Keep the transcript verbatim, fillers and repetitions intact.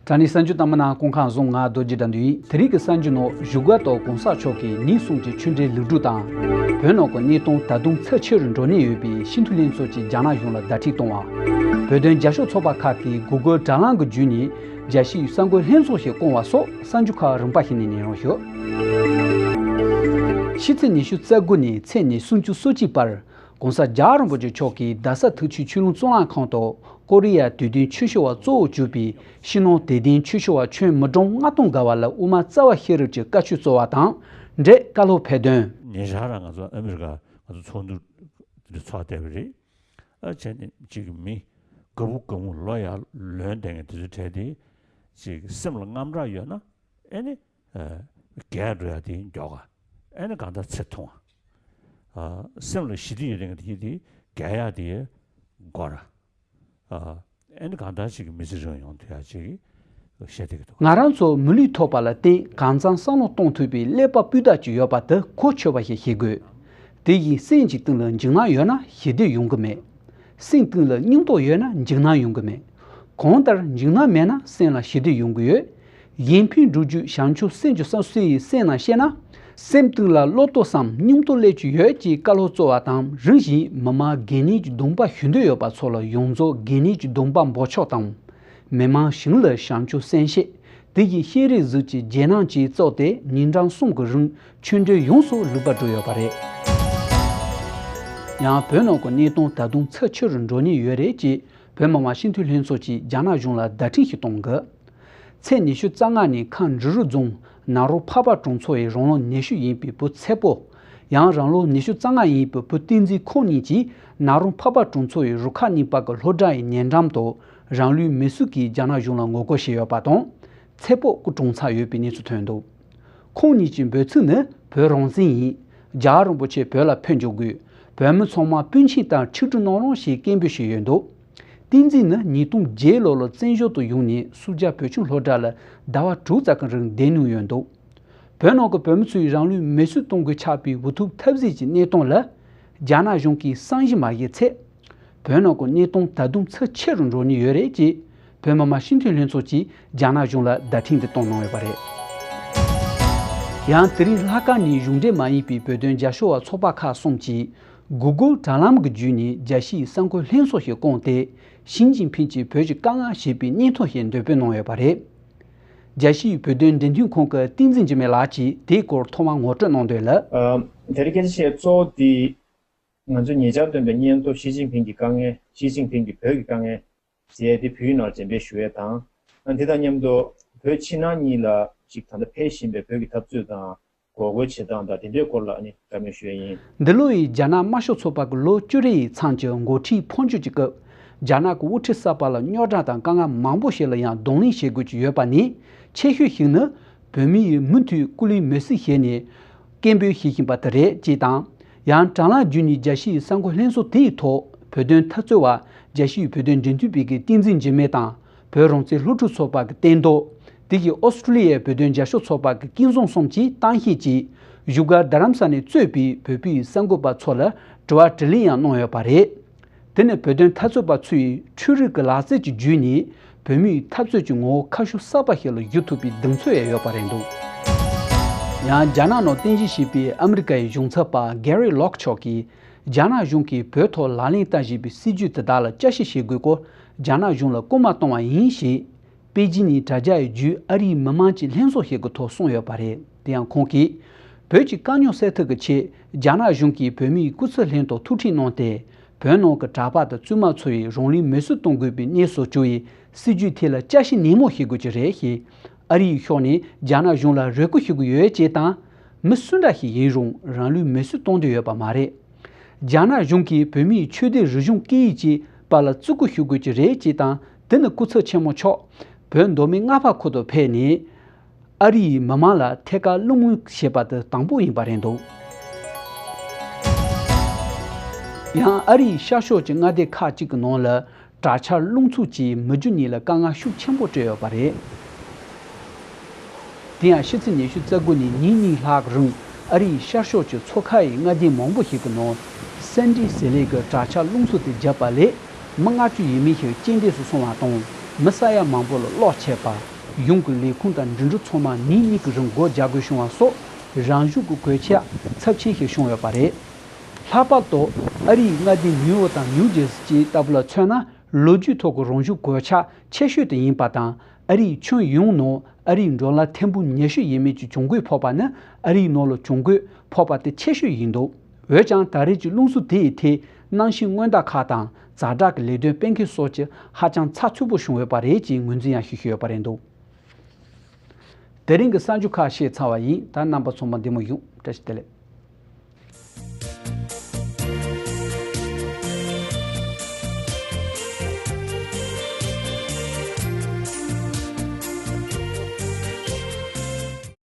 དྲ་ནས་གསར་འགྱུར་བཏང་མི་ནང་སྐུ་ཁམས་བཟང་། ང་རྡོ་རྗེ་དགྲ་འདུལ་ཡིན། དེ་རིང་གི་གསར་འགྱུར་ནང་བཞུགས་སྒར་དང་གོང་ས་མཆོག་གིས་ཉིན་གསུམ་གྱི་ཆོས་འབྲེལ་ལེགས་གྲུབ་དང་། བོད་ནང་གི་གནས་སྟངས་ད་དུང་ཚབས་ཆེ་རུ་འགྲོ་གནས་ཡོད་པའི་སྤྱི་འཐུས་ལྷན་ཚོགས་ཀྱིས་རྒྱ་ནག་གཞུང་ལ་བརྡ་འཕྲིན་བཏང་བ། བོད་དོན་རྒྱབ་སྐྱོར་ཚོགས་པ་ཁག་གིས་Google་དྲ་ལམ་གྱི་བརྒྱུད་ནས་རྒྱལ་སྤྱིའི་གསར་འགོད་ལྷན་ཚོགས་ཤིག་བསྐོང་བ་སོགས་གསར་འགྱུར་ཁག་རིམ་པ་ཞིག་ནས་ཉན་རོགས་ཞུ། ཕྱི་ཚེས་ཉི་ཤུ་རྩ་དགུ་ནས་ཚེས་ཉི་ཤུ་སོ་གཅིག་བར། ༸གོང་ས་༸རྒྱལ་བ་རིན་པོ་ཆེ་མཆོག་གིས་རྡ་ས་ཐུགས་ཆེ་ཆོས་ལུང་གཙུག་ལག་ཁང་དུ་ཀོ་རི་ཡ་དུས་སྟོན་ཆོས་ཞུ་བ་གཙོ་བོར་གྱུར་པའི་ཕྱི་ནང་དད་ལྡན་ཆོས་ཞུ་བ་ཁྱོན་མི་གྲངས་ལྔ་སྟོང་བརྒལ་བ་ལ་དབུ་མ་རྩ་བ་ཤེས་རབ་ཀྱི་བཀའ་ཆོས་སྩོལ་བ་དང་འབྲེལ་བཀའ་སློབ་ཕེབས་དོན། ཉེ་ཆར་རང་ང་ཚོ་ཨ་མི་རི་ཀ་ང་ཚོ་ཚོགས་འདུ་འདི་ཚོགས་བསྡད་པ་རེད། ཨ་བྱས་ནས་ཅིག་མི་དགའ་བོ་དགའ་མོ་ལོ་ཡར་ལོན་བསྡད་མཁན་དེ་ཚོའི་གྲས་དེ་ཅིག་སེམས་ལ་དངངས་སྐྲག་ཡོད་ན་ཨེ་ནི། རྒས་འགྲོ་ཡ་དེ་མགྱོགས་ག་ཨེ་ནི་གང་ལྟར་ཚེ་ཐུང་བ། སེམས་ལ་ཞི་བདེ་ཡོད་དེ་དེ་རྒས་ཡ་དེ་འགོར་ར། ཨེ་ནི་གང་ལྟར་ཅིག་མི་ཚེ་རིང་ཡོང་ཐུབ་ཡ་ཅིག་བཤད་བསྡད་ཀྱི་འདུག་ང་རང་ཚོ་མི་ལུས་ཐོབ་པ་ལ་བརྟེན་གང་འཚམ་བསམ་བློ་གཏོང་ཐུབ་པའི་ཀླད་པ་སྤུས་དག་ཅིག་ཡོད་པ་དེ་གོ་ཆོད་པ་ཞིག་ཤེས་དགོས། དེ་བཞིན་སེམས་ཀྱི་གཏིང་ལ་འཇིགས་སྣང་ཡོད་ན་ཞི་བདེ་ཡོང་གི་མེད། སེམས་གཏིང་ལ་སྙིང་སྟོབས་ཡོད་ན་འཇིགས་སྣང་ཡོང་གི་མེད། གང་ལྟར་འཇིགས་སྣང་མེད་ན་སེམས་ལ་ཞི་བདེ་ཡོང་གི་ཡོད། གཞན་ཕན་སྒྲུབ་རྒྱུ་བྱང་ཆུབ་སེམས་ཀྱི་བསམ་སྲོལ་ཡི་སེམས་ནང་བཤད་ན། སེམས་གཏིང་ལ་བློ་སྟོབས་སམ་སྙིང་སྟོབས་སླེབས་ཀྱི་ཡོད་ཅེས་བཀའ་སློབ་སྩོལ་བ་དང་རིམ་བཞིན་མི་མང་དགེ་བསྙེན་གྱི་སྡོམ་པ་ཞུ་འདོད་ཡོད་པ་ཚོ་ལ་ཡོངས་རྫོགས་དགེ་བསྙེན་གྱི་སྡོམ་པ་འབོགས་ཆོག་དང་། མི་མང་གཞན་ལ་བྱང་ཆུབ་སེམས་བསྐྱེད། དེ་བཞིན་སྤྱན་རས་གཟིགས་ཀྱི་རྗེས་གནང་བཅས་བཙལ་ཏེ་ཉིན་གྲངས་གསུམ་གྱི་རིང་ཆོས་འབྲེལ་ཡོངས་སུ་ལུས་པར་གྲུབ་ཡོད་པ་རེད། ཡང་བོད་ནང་གི་གནས་སྟངས་ད་དུང་ཚབས་ཆེ་རུ་འགྲོ་ཉེན་ཡོད་རེད་ཅེས་བོད་མི་མང་སྤྱི་འཐུས་ལྷན་ཚོགས་ཀྱིས་རྒྱ་ནག་གཞུང་ལ་བརྡ་འཕྲིན་ཞིག་གཏོང་གི། ཚེས་ཉི་ཤུ་རྩ་ལྔ་ཉིན་ཁམས་འབྲི་རུ་རྫོང་ནཱ་རོ་འཕགས་པ་གྲོང་ཚོ་ཡི་རང་ལོ་ཉི་ཤུ་ཡིན་པའི་བུ་ཚེ་པོ། ཡང་རང་ལོ་ཉི་ཤུ་རྩ་ལྔ་ཡིན་པའི་བུ་བསྟན་འཛིན་ཁོང་གཉིས་ཀྱིས་ནཱ་རོ་འཕགས་པ་གྲོང་ཚོ་ཡི་རུ་ཁག་གཉིས་པ་གི་སློབ་གྲྭ་ཡི་ཉེ་འགྲམ་དུ་རང་ལུས་མེར་སྲེག་གིས་རྒྱ་ནག་གཞུང་ལ་ངོ་རྒོལ་བྱས་ཡོད་པ་དང་། ཚེ་པོ་སྐུ་གྲོངས་ཚར་ཡོད་པའི་གནས་ཚུལ་ཐོན་འདུག་ཁོང་གཉིས་ཀྱི་འབོད་ཚིག་ནི་བོད་རང་བཙན་ཡིན། རྒྱལ་བ་རིན་པོ་ཆེ་བོད་ལ་ཕེབས་འཇུག་དགོས། བོད་མི་ཚང་མ་སྤུན་མཆེད་ལྟར་ཆིག་སྒྲིལ་གནང་རོགས་ཞེས་སྐད་འབོད་བྱས་ཡོད་འདུག་བསྟན་འཛིན་ནི་ཉིས་སྟོང་བརྒྱད་ལོ་ལ་བཙན་བྱོལ་དུ་ཡོང་ནས་སུམ་བརྒྱ་བོད་ཁྱིམ་སློབ་གྲྭ་ལ་ཟླ་བ་དྲུག་ཙམ་གྱི་རིང་བསྡད་མྱོང་ཡོད་འདུག་བོད་ནང་གི་བོད་མི་ཚོས་རང་ལུས་མེར་སྲེག་གཏོང་དགོས་ཆགས་པའི་འུ་ཐུག་ཐབས་ཟད་ཀྱི་གནས་སྟངས་ལ། རྒྱ་ནག་གཞུང་གིས་བསམ་གཞིག་མ་བྱས་ཚེ། བོད་ནང་གི་གནས་སྟངས་ད་དུང་ཚབས་ཆེ་རུ་འགྲོ་ཉེན་ཡོད་རེད་ཅེས་བོད་མི་མང་སྤྱི་འཐུས་ལྷན་ཚོགས་ཀྱིས་རྒྱ་ནག་གཞུང་ལ་བརྡ་འཕྲིན་འདི་བཏང་གནང་ཡོད་པ་རེད། ཡང་དེ་རིང་ལྷག་དཀར་ནས་གཞུང་འབྲེལ་མ་ཡིན་པའི་བོད་དོན་རྒྱབ་སྐྱོར་བ་ཚོགས་པ་ཁག་གསུམ་གྱིས་Google་དྲ་ལམ་གྱི་བརྒྱུད་ནས་རྒྱལ་སྤྱིའི་གསར་འགོད་ལྷན་ཚོགས་ཤིག་བསྐོངས་ཏེ། ཞི་ཅིན་ཕིང་གིས་བོད་ཀྱི་དཀའ་ངལ་ཞེས་པའི་སྙན་ཐོ་ཞིག་འདོན་སྤེལ་གནང་ཡོད་པ་རེད། རྒྱལ་སྤྱིའི་བོད་དོན་འབྲེལ་མཐུད་ཁང་གི་བསྟན་འཛིན་འཇིགས་མེད་ལགས་ཀྱིས་དེའི་སྐོར་ཐོག་མར་ངོ་སྤྲོད་གནང་དོན་ལ། ཨ། དེ་རིང་སྐད་ཆ་བཤད་གཙོ་བོ་དེ། ང་ཚོ་ཉེ་ཆར་བཏོན་པའི་སྙན་ཐོ་ཞི་ཅིན་ཕིང་གི་དཀའ་ངལ། ཞི་ཅིན་ཕིང་གིས་བོད་ཀྱི་དཀའ་ངལ་ཟེར་ཡས་དེ་བོད་ཡིག་ནང་འགྲེམས་སྤེལ་ཞུ་ཡས་དང་། ཨ་དེ་དང་མཉམ་དུ་བོད་ཕྱི་ནང་གཉིས་ལ་ཅིག་ད་ལྟ་འཕེལ་བཞིན་པའི་བོད་ཀྱི་འཐབ་རྩོད་དང་འགོག་རྒོལ་བྱེད་སྟངས་དང་དེ་འདྲའི་སྐོར་ལ་ཨ་ནི་བཀའ་མོལ་ཞུ་ཡས་ཡིན། འདི་ལོ་ཡི་རྒྱ་ནག་དམར་ཤོག་ཚོགས་པ་གི་ལོ་བཅུ་རེའི་མཚམས་ཀྱི་འགོ་ཁྲིད་ཕོན་ཆེན་གྱི་སྐབས། རྒྱ་ནག་གི་དབུ་ཁྲིད་གསར་པ་ལ་རྙོག་དྲ་དང་དཀའ་ངལ་མང་པོ་ཞིག་ལ་ཡང་གདོང་ལེན་བྱེད་དགོས་ཀྱི་ཡོད་པ་ནི་ཆེ་ཤོས་ཤིག་ནི། བོད་མི་ཡིས་མུ་མཐུད་སྐུ་ལུས་མེར་སྲེག་བྱས་ནས་སྐད་འབོད་བྱེད་བཞིན་པ་དེ་རེད་ཅེས་དང་། ཡང་དྲ་ལམ་བརྒྱུད་ནས་རྒྱལ་སྤྱིའི་གསར་འགོད་ལྷན་ཚོགས་དེའི་ཐོག་བོད་དོན་འཐབ་རྩོད་པ་རྒྱལ་སྤྱིའི་བོད་དོན་འབྲེལ་མཐུད་པའི་གི་བསྟན་འཛིན་འཇིགས་མེད་དང་། བོད་རང་བཙན་སློབ་ཕྲུག་ཚོགས་པ་གི་བསྟན་རྡོར། དེ་བཞིན་ཨོ་སི་ཀྲུ་ལི་ཡའི་བོད་དོན་རྒྱབ་སྐྱོར་ཚོགས་པ་གི་སྐལ་བཟང་གསུམ་གྱིས་གཏམ་བཤད་ཀྱིས་བཞུགས་སྒར་རྡ་རམ་ས་ནས་གཙོས་པའི་བོད་པའི་གསར་འགོད་པ་ཚོ་ལ་དྲི་བ་དྲིས་ལན་ཡང་གནང་ཡོད་པ་རེད། དེ་ནི་བོད་དོན་འཐབ་རྩོད་པ་ཚོས་འཕྲུལ་རིག་གི་ལག་རྩལ་གྱི་བརྒྱུད་ནས་བོད་མིའི་འཐབ་རྩོད་ཀྱི་ངོ་བོ་ཁ་ཤས་གསར་པ་ཞིག་ལ་བསྒྱུར་ཐུབ་པའི་གདེང་ཚོད་ཡང་ཡོད་པ་རེད་འདུག་ཡང་རྒྱ་ནག་ནང་རྟེན་གཞི་བྱས་པའི་ཨ་མི་རི་ཀའི་གཞུང་ཚབ་པ་Gary Locke་མཆོག་གིས་རྒྱ་ནག་གཞུང་གིས་བོད་ཐོག་ལག་ལེན་བསྟར་བཞིན་པའི་སྲིད་ཇུས་དེ་དག་ལ་བསྐྱར་ཞིབ་བྱེད་དགོས་སྐོར་རྒྱ་ནག་གཞུང་ལ་སྐུལ་མ་བཏང་བ་ཡིན་ཞེས། པེ་ཅིན་ནས་དྲ་རྒྱ་ཡི་བརྒྱུད་ཨ་རིའི་མི་མང་གི་ལྷན་ཚོགས་ཤིག་གི་ཐོག་གསུངས་ཡོད་པ་རེད། དེ་ཡང་ཁོང་གིས། བོད་ཀྱི་དཀའ་རྙོག་སེལ་ཐབས་ཀྱི་ཆེད་རྒྱ་ནག་གཞུང་གིས་བོད་མིའི་སྐུ་ཚབ་ལྷན་དུ་ཐུག་འཕྲད་གནང་སྟེ། བོད་ནང་གི་གྲྭ་པ་དང་བཙུན་མ་ཚོ་ཡིས་རང་ལུས་མེར་སྲེག་གཏོང་དགོས་པའི་གནས་སུ་གྱུར་བའི་སྲིད་ཇུས་ཐད་ལ་བསྐྱར་ཞིབ་ནན་མོ་བྱེད་དགོས་ཀྱི་རེད་ཞེས། ཨ་རིའི་ཕྱོགས་ནས་རྒྱ་ནག་གཞུང་ལ་རེ་སྐུལ་ཞུ་གི་ཡོད་ཅེས་དང་། མི་སུ་འདྲ་ཞིག་ཡིན་རུང་རང་ལུས་མེར་སྲེག་གཏོང་འདོད་ཡོད་པ་མ་རེད། རྒྱ་ནག་གཞུང་གིས་བོད་མིའི་ཆོས་དད་རིག་གཞུང་སྐད་ཡིག་བཅས་བར་ལ་བརྩི་བཀུར་ཞུ་དགོས་ཀྱི་རེད་ཅེས་དང་། དེ་ནི་སྐུ་ཚབ་ཆེན་མོ་མཆོག་བོད་མདོ་སྨད་རྔ་བ་ཁུལ་དུ་ཕེབས་ནས། ཨ་རིའི་མི་མང་ལ་ཐད་ཀར་བློ་མོས་བྱས་པ་དེ་དང་པོ་ཡིན་པ་རེད་འདུག་ཡང་ཨ་རིའི་ཤར་ཕྱོགས་ཀྱི་མངའ་སྡེ་ཁག་ཅིག་གི་ནང་ལ། དྲག་ཆར་རླུང་འཚུབ་ཀྱིས་མི་རྒྱུ་གཉིས་ལ་དཀའ་ངལ་ཤུགས་ཆེན་པོ་སྤྲད་ཡོད་པ་རེད། དེ་ཡང་ཕྱི་ཚེས་ཉི་ཤུ་རྩ་དགུ་ནས་ཉིན་གཉིས་ལྷག་རིང་ཨ་རིའི་ཤར་ཕྱོགས་ཀྱི་མཚོ་ཁ་ཡི་མངའ་སྡེ་མང་པོ་ཞིག་གི་ནང་སེན་ཌི་ཟེར་ལས་ཀྱི་དྲག་ཆར་རླུང་འཚུབ་དེ་བརྒྱབ་པ་ལས་མི་ལྔ་བཅུ་ཡས་མས་ཤིག་རྐྱེན་འདས་སུ་སོང་བ་དང་། མི་ས་ཡ་མང་པོ་ལ་གློག་ཆད་པ། གཞུང་གི་ལས་ཁུངས་དང་འགྲིམ་འགྲུལ་ཚང་མ་ཉིན་གཉིས་ཀྱི་རིང་སྒོ་རྒྱག་དགོས་བྱུང་བ་སོགས་རང་ཤུགས་ཀྱི་གོད་ཆག་ཚབས་ཆེན་ཞིག་བྱུང་ཡོད་པ་རེད། ལྷག་པར་དུ་ཨ་རིའི་མངའ་སྡེ་ནིའུ་ཡོག་དང་ནིའུ་ཇེར་སི་བཅས་ལྟ་བུ་ལ་མཚོན་ན། ལོ་རྒྱུས་ཐོག་གི་རང་ཤུགས་གོད་ཆག་ཆེ་ཤོས་དེ་ཡིན་པ་དང་། ཨ་རིའི་ཁྱོན་ཡོངས་ནང་ཨ་རིའི་ཌོ་ལར་ཐེར་འབུམ་ཉི་ཤུ་ཡས་མས་ཀྱི་གྱོང་གུད་ཕོག་པ་ནི་ཨ་རིའི་ནང་ལ་གྱོང་གུད་ཕོག་པ་དེ་ཆེ་ཤོས་ཡིན་འདུག་འོན་ཀྱང་ད་རེས་ཀྱི་རླུང་འཚུབ་དེ་ཡི་ཐད་གནམ་གཤིས་སྔོན་བརྡ་ཁག་དང་ཛ་དྲག་གི་ལས་དོན་སྤེལ་མཁན་སོགས་ཀྱི་ཧ་ཅང་ཚགས་ཚུད་པོ་བྱུང་ཡོད་པ་རེད་ཅེས་ངོས་འཛིན་ཡང་ཞུས་ཡོད་པ་རེད་འདུག་དེ་རིང་གི་གསར་འགྱུར་ཁག་བཤད་ཚར་བ་ཡིན། ད་རྣམ་པ་ཚང་མ་བདེ་མོ་བཞུགས། བཀྲ་ཤིས་བདེ་ལེགས།